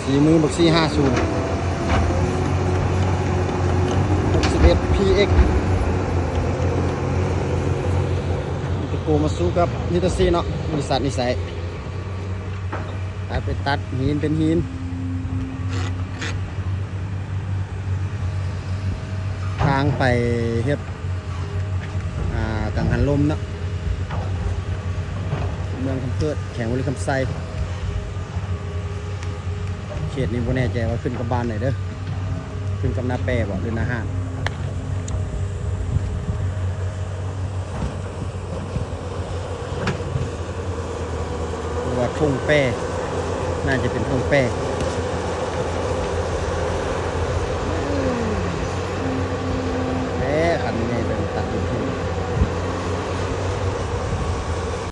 ສີມືບັກສີ່ຫ້າສູນ ຫົກສິບເອັດ ພີເອັກ ມິຕາໂກ ມາສູ້ກັບ ມິຕາຊີ ເນາະ ບໍລິສັດນິໄສ ຕັດ ໄປຕັດຫີນເປັນຫີນ ທາງໄປເຮັດ ອ່າ ກັງຫັນລົມເນາະ ເມືອງຄຳເກີດ ແຂວງບໍລິຄຳໄຊ. ເຂດນີ້ບໍ່ແນ່ໃຈວ່າຂຶ້ນກັບບ້ານໃດເດີ້ ຂຶ້ນກັບນາແປບໍ ຫຼືນາຮ້ານ ຫຼືວ່າທົ່ງແປ ໜ້າຈະເປັນທົ່ງແປ.